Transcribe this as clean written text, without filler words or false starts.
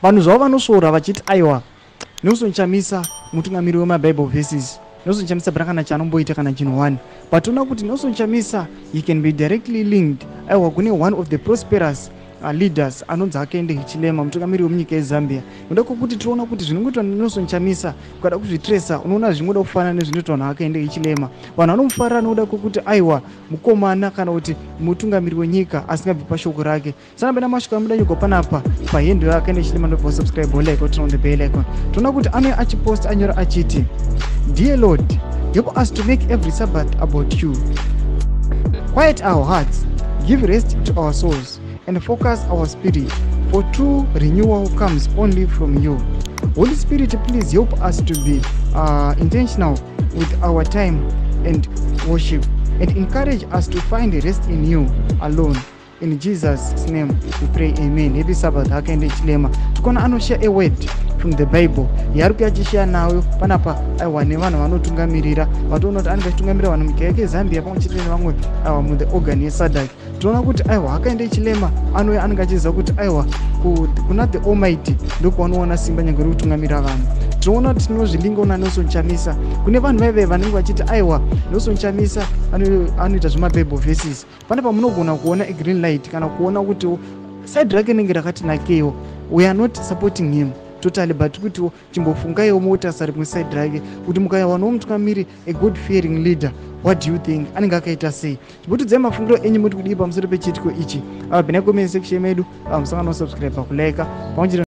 Vanhu zvavo vanosvora vachiti aiwa, Nelson Chamisa mutungamiri wemaBible verses. Nelson Chamisa pana kana chaanomboita kana chinhu one, but toona kuti Nelson Chamisa, he can be directly linked aiwa kune one of the prosperous leaders anonzi Hakainde Hichilema, mutungamiri wemunyika yeZambia, noda kwokuti tinoona kuti zvinongoitwa neNelson Chamisa, ukada kuzvitresa unoona zvingoda kufanana nezvinoitwa naHakainde Hichilema. Vanhu vanomufarira nokuda kwokuti aiwa, mukomana kana kuti mutungamiri wenyika asingabvi pashoko rake. Sanambe namashoko amudanyigwa panapa pahandle yaHakainde Hichilema. Ndobva subscribe, like, turn on the bell icon. Toona kuti anouya achipost, anyora achiti, "Dear Lord, help us to make every Sabbath about you. Quiet our hearts, give rest to our souls and focus our spirit, for true renewal comes only from you. Holy Spirit, please help us to be intentional with our time and worship and encourage us to find rest in you alone. In Jesus' name we pray, amen. Happy Sabbath, Hakainde Hichilema." Tikuona anoshare a word from the Bible yaari kuya achishare nayo panapa aiwa nevanhu vanotungamirira. Vatoona kuti anenge achitungamirira vanhu munyika yake Zambia pamwe chete nevamwe aiwa muthe organ yeSADC. Tinoona kuti aiwa, Hakainde Hichilema anouya anenge achiziva kuti aiwa, kuna the Almighty ndokwanowana simba nyange rekutungamirira vanhu. Tinoona kuti tinozvilinga una Nelson Chamisa. Kune vanhu vaive vanenge vachiti aiwa, Nelson Chamisa anoita zvemaBible verses, pane pamunogona kuona agreen light kana kuona kuti side rake rinenge rakati nakeiwo. We are not supporting him totally, but kutiwo chimbofungaiwo motarisa rimwe side rake kuti mukawanawo mutungamiri, a God fearing leader, what do you think anenge akaita sei? Chimbotiudzai mafungiro enyu, muti kudii pamusoro pechiitiko ichi? Apa pina comment section medu. Musangano subscribe, kulike pamwe chete.